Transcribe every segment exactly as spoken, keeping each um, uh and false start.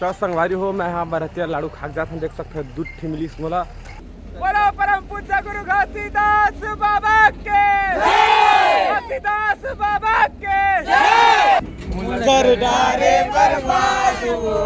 तो संगवारी हो, मैं हा बरतिया लाडू खाक जात हूँ, देख सकते हो दूध ठिमलिस मोला। बोलो परम पूज्य गुरु घासीदास बाबा के, घासीदास बाबा के। कर डारे बर्बाद वो।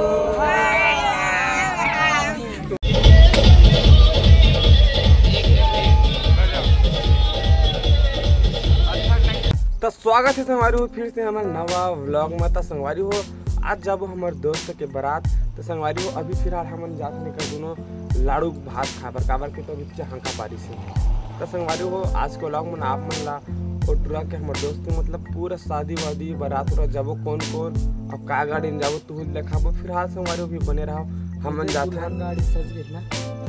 तो स्वागत है संगवारी हो फिर से हमारे नवा व्लॉग में। तो संगवारी हो, आज जाबो हमर दोस्त के बारात। तो संगवारी हो, अभी फिलहाल हमन जात हन एकर दोनों लाडू भात खाए बर, काबर के तो अभी चहंका पारिस हे। तो संगवारी हो, आज के व्लॉग में आप मन ला ओ टुरा के हमर दोस्त के मतलब पूरा शादी वादी बारात उरात जाबो, कौन कौन और का गाड़ी में जाबो, तुहू देखाबो। फिलहाल संगवारी हो भी बने रहो, हमन जात हन, गाड़ी सज गई ना।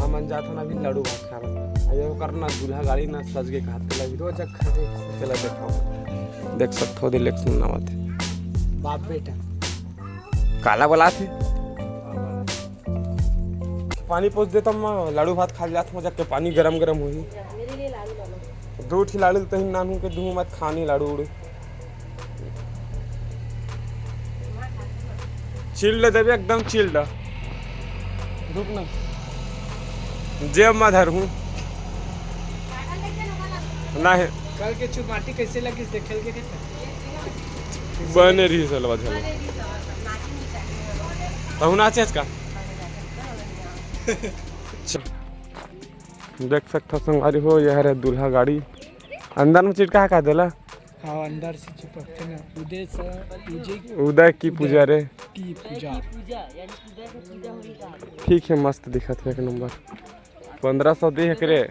हमन जात हन अभी लाडू भात खाए बर। अरे ओकर ना दूल्हा गाड़ी ना सज गई, कहा तेला भी दो जग खड़े। चला देखाओ, देख सकथो दे लेक्स नावत हे। बाप बेटा। काला बलात हे? पानी पोस देता मैं, लाडू भात खा जात हूँ, जाके पानी गरम गरम होही। दो ठी लाडू तही नानू के दूँ मत खानी लाडू उड़ू। चिल्ड देबे एकदम चिल्ड। रुक ना। जेब में धर हूँ। नहीं। कल के चुमाटी कैसे लगी देखे के? बने रही सलवा झलवा। तहु नाचे का? देख सकथो संगवारी हो, यह हरे दूल्हा गाड़ी। अंदर में चिटका का देला? हाँ, अंदर से चिपकते ना। उदय से, उदय उदय की पूजा रे। की पूजा। ठीक है, मस्त दिखत है एक नंबर। पंद्रह सौ दे हकरे।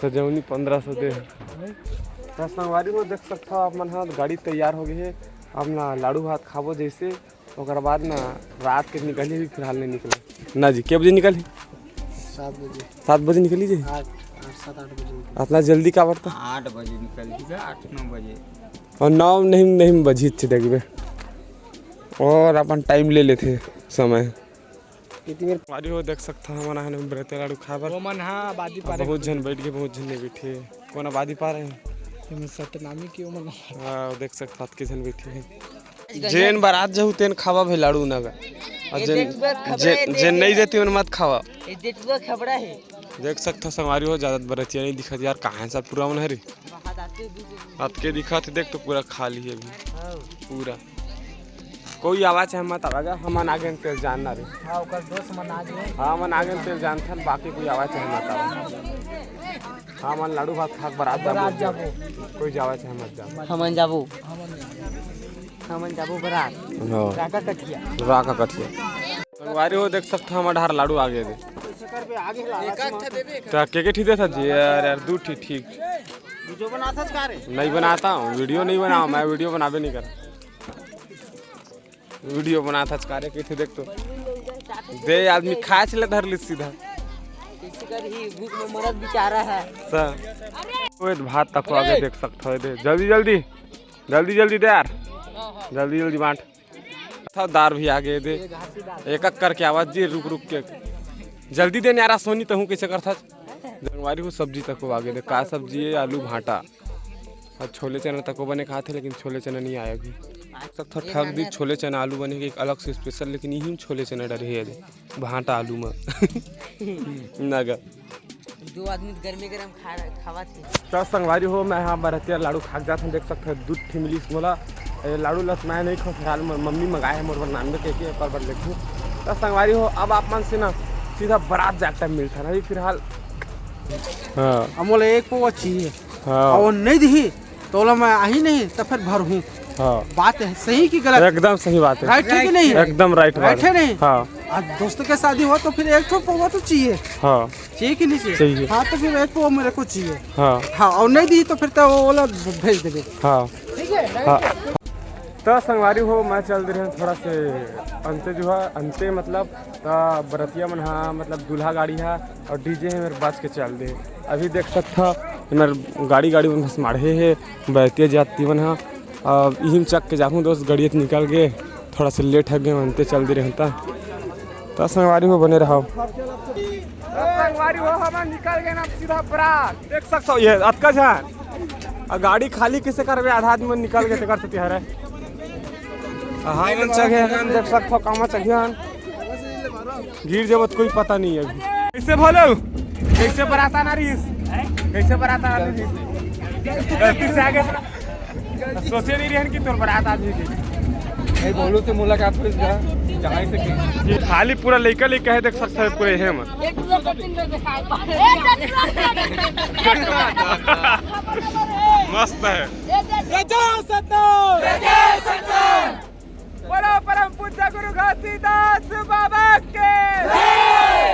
सजौनी पंद्रह सौ दे। तो संगवारी हो देख सकथो आप मन हा, गाड़ी तैयार हो गई है। अब ना लाडू भात खाबो जैसे, ओकर बाद ना रात के निकली, भी फिलहाल नहीं निकले। ना जी, के बजे निकली? सात बजे। सात बजे निकली जी? आठ, आठ, सात, आठ बजे निकली। अतना जल्दी का बरता? आठ बजे निकली जी, आठ नौ बजे। और नौ नहीं, नहीं बजी अच्छे देखबे। और अपन टाइम ले लेथे समय। कितनी देर? संगवारी हो देख सकथो, हमन आए हन बरतिया लाडू खाए बर। वो मन हा आबादी अब पारे बहुत झन बैठ के, बहुत झन नहीं बैठे। कौन आबादी पारे हे? एमे सतनामी के वो मन। हाँ, देख सकथो, अतके झन बैठे हे। जेन बारात जहू तेन खावा भाई लाडू ना गा। और ये जेन, जेन, जेन नहीं जेती मन मत खावा। ये जेठुआ खबड़ा है। देख सकथो संगवारी हो, ज्यादा बरतिया नहीं दिखत यार, कहाँ सब पूरा मन हरे। अतके दिखत हे, देख तो पूरा खाली है अभी। हाँ। पूरा। कोई आवा चाहे मत आवा गा, हमन आगे तेल जानना रे। हाँ, ओकर दोस्त मन आगे। हाँ, हमन आगे तेल जानथन, बाकी कोई आवा चाहे मत आवा। हमन लाडू भात खाक बरात बारात जाबो। जाबो। कोई जावा चाहे मत जावा। हमन जाबो। हमन जाबो बरात। हाँ। राका कठिया। राका कठिया। संगवारी हो देख सकथो, हमर डहार लाडू आगे दे। त के के ठी देथा जी? यार, यार, दू ठी ठीक। वीडियो बनाथस का रे? नहीं बनाता हूँ, वीडियो नहीं बनाओ, मैं वीडियो बनाबे नहीं कर। वीडियो बनाथस का रे, कैसे देख तो। दे आदमी खाए चले धर ली सीधा। कैसे कर ही भूख में मरत बेचारा है। सा। ओए भात तक आगे देख सकथो दे। जल्दी, जल्दी। जल्दी, जल्दी दे यार। जल्दी, जल्दी बांट। था दार भी आगे दे। एक एक करके आवाज जी, रुक रुक के। जल्दी दे न्यारा सोनी, तहूँ कैसे करथा? संगवारी हो सब्जी तको आगे दे। का सब्जी है? आलू भांटा। और छोले चना तको बने खाथे, लेकिन छोले चना नहीं आया अभी। तक था ठग दी, छोले चना आलू बने के एक अलग से स्पेशल, लेकिन यही छोले चना डरे है भांटा आलू में। ना गा। दो आदमी तो गर्मी गरम खा, खावा थे। तो संगवारी हो, मैं यहाँ बरतिया लाडू खाक जात हूँ, देख सकते हो, दूध ठिमलिस मोला। ए, लाडू लत मैं नहीं खाऊँ, फिलहाल मोर मम्मी मंगाए है मोर बर नानबे के, के ओकर बर लेखूँ। तो संगवारी हो, अब आप मन से ना सीधा बरात जाके मिलता ना, अभी फिलहाल। हाँ। अब मोला एक पौवा चाहिए। हाँ। और वो नहीं दिही, तो बोला मैं आही नहीं, तो फिर भर हूँ। हाँ। बात है, सही की गलत? एकदम सही बात है। राइट है कि नहीं? एकदम राइट बात राइट है। नहीं? हाँ। आज दोस्त के शादी हो तो फिर एक ठो पौवा तो चाहिए। हाँ। चाहिए कि नहीं चाहिए? चाहिए। हाँ, तो फिर एक पौवा मेरे को चाहिए। हाँ। हाँ, और नहीं दी तो फिर तो वो वाला भेज देबे। हाँ। ठीक है? हाँ। तो संगवारी हो, मैं चल दे रहे हैं थोड़ा से अंते जो है, अंते मतलब, तो बरतिया मन हा, मतलब दूल्हा गाड़ी हा और डीजे है मेरे बच के चल दे। अभी देख सकता, मेरे गाड़ी, गाड़ी मन भसमाड़े है, बरतिया जाती मन हा। अब इही में चक के जाहूँ दोस्त, गड़िया निकल गए, थोड़ा से लेट हो गए, अंते चल दे रहे हैं। तो संगवारी हो बने रहो। संगवारी हो, हम निकल गए ना सीधा बरात। देख सकते हो, ये अतका झन। आ गाड़ी खाली किसे करबे, आधा आदमी निकल गए, तेकर सेती हरे। हाय मन चघे हन, देख सकथव कामा चघे हन। गिर जब तो कोई पता नहीं है अभी। कैसे भोलू? कैसे बरात आना रहीस? कैसे बरात आना रहीस? गलती से आगे से सोचे नहीं रहन कि तोर बरात आ जाएगी। नहीं, भोलू से मुलाकात होइस गा, जहाँ से कि ये खाली पूरा लइका लइका हे, देख सकथव पूरे हे मन। मस्त है। जय जय सतनाम। जय जय सतनाम। बोलो परम पूज्य गुरु घासीदास बाबा के।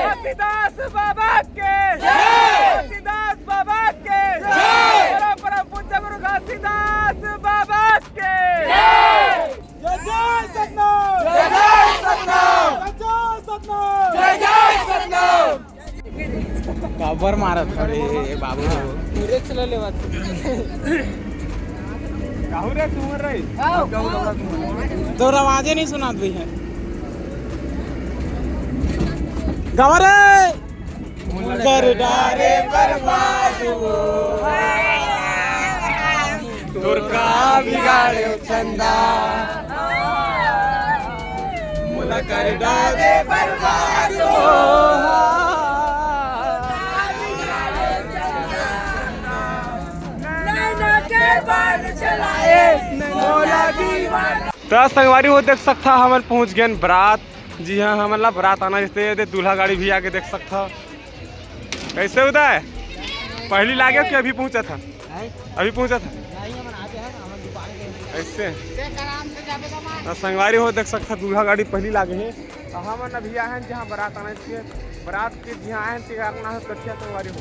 घासीदास बाबा के। घासीदास बाबा के। बोलो परम पूज्य गुरु घासीदास बाबा के। जय जय सतनाम। जय जय सतनाम। जय जय सतनाम। जय जय सतनाम। काबर मारत हरे बाबू? पूरे चला लेवा। काहू रे, तू मर रही। तोर आवाजे नहीं सुनात भैया। गावा रे। कर डारे बर्बाद वो। तोर का बिगाड़े चंदा। मोला कर डारे बर्बाद वो। त संगवारी हो, देख सकथा, हमन पहुंच गेन बरात। जी हाँ, हमन ला बरात आना जैसे ये दे, दूल्हा गाड़ी भी आगे देख सकथा। कैसे उदय, पहली लागे कि अभी पहुंचा था? अभी पहुंचा था। ऐसे। त संगवारी हो, देख सकथा, दूल्हा गाड़ी पहली लागे हे। त हमन अभी आए हन जहाँ बरात आना चाहिए। बरात के जहाँ आए हन, ते का नाम हे कठिया, संगवारी हो।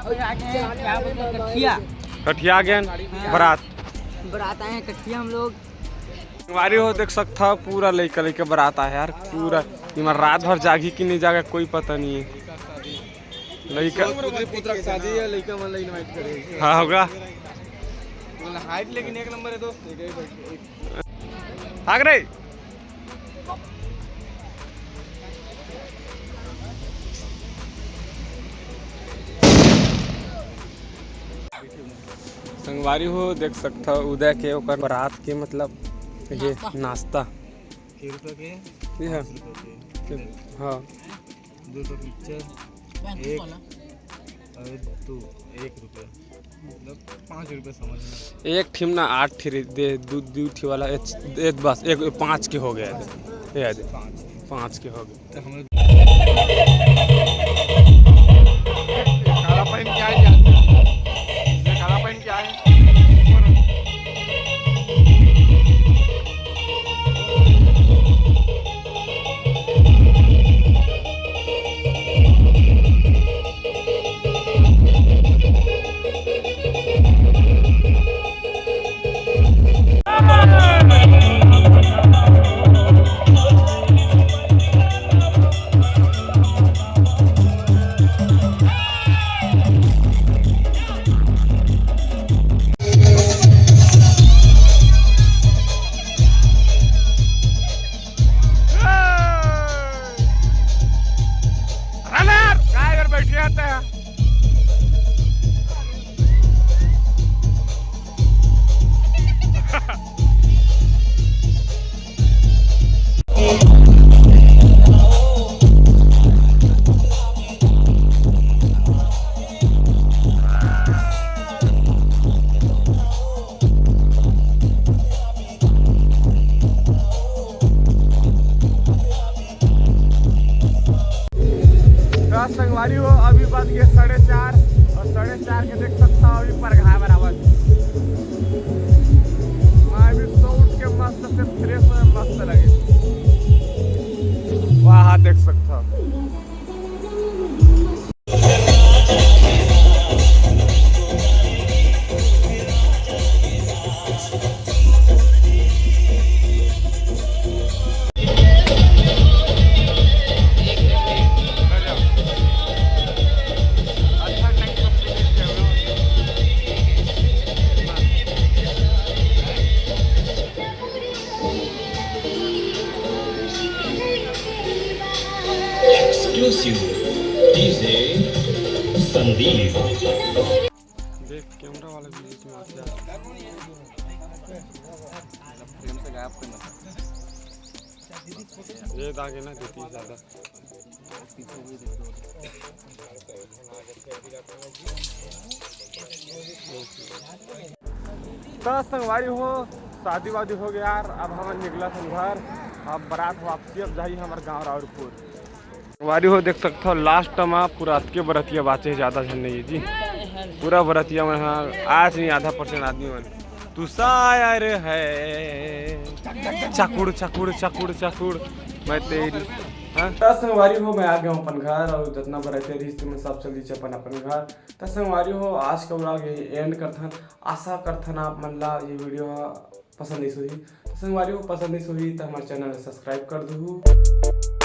अभी आगे हैं, क्या बोलते हैं, कठिया। कठिया आ गए हन। हाँ। बरात। बरात आए हैं कठिया हम लोग। संगवारी हो, देख सकथा, पूरा लइका लइका बरात आए हे यार। पूरा इमन रात भर जागी कि नहीं जागे, कोई पता नहीं है। लइका पुत्री पुत्र के शादी है, लइका मन ला invite करे। हाँ, होगा। हाइट लेकिन एक नंबर है दोस्त, एक, एक, एक। भाग रे। संगवारी हो, देख सकथा, उदय के ओकर बरात के, मतलब, ये नाश्ता। नाश्ता। के रुपया के? ये है। पाँच रुपया के। हाँ। दो ठो पिक्चर, एक और दो, एक रुपया। मतलब, पाँच रुपया समझ में। एक ठिम ना, आठ ठी दे, दू, दू ठी वाला, एक, एक बस, एक, पाँच के हो गया। ये दे, पाँच। पाँच के हो गया। तो हम लोग काला पहन के आए, ये काला पहन के आए। अरे यार, काय कर बैठे आते हैं? का संगवारी हो, अभी बज गए साढ़े चार और साढ़े चार के देख सकता हो अभी परघाए बराबर। मैं अभी सो उठ के मस्त से फ्रेश हो, मस्त लगे। वाह, देख सकता हो। Exclusive D J Sandeep। देख, कैमरा वाला भी बीच में आ गया। ये दागे ना देती ज्यादा। त संगवारी हो, शादी वादी हो गया यार। अब हमन निकलत हन घर। अब बारात वापसी अब जाही हमर गांव राउरपुर। संगवारी हो, देख सकत हो लास्ट मा पूरा अतके बरतिया बाचे हे, ज्यादा झन नहीं हे जी। पूरा बरतिया मन ह आज नहीं, आधा परसेंट आदमी मन। तू शायर है चकुड़ चकुड़ चकुड़ चकुड़, मैं तेरी। हाँ, त संगवारी हो, मैं आ गया हूँ अपन घर और जितना बरतिया रहिस तेमन सब चल दिस अपन अपन घर। त संगवारी हो, आज का व्लॉग यही एंड करथन। आशा करथन आप मन ला ये वीडियो ह पसंद आइस होही। त संगवारी हो, पसंद आइस होही त हमर चैनल ला सब्सक्राइब कर दुहू।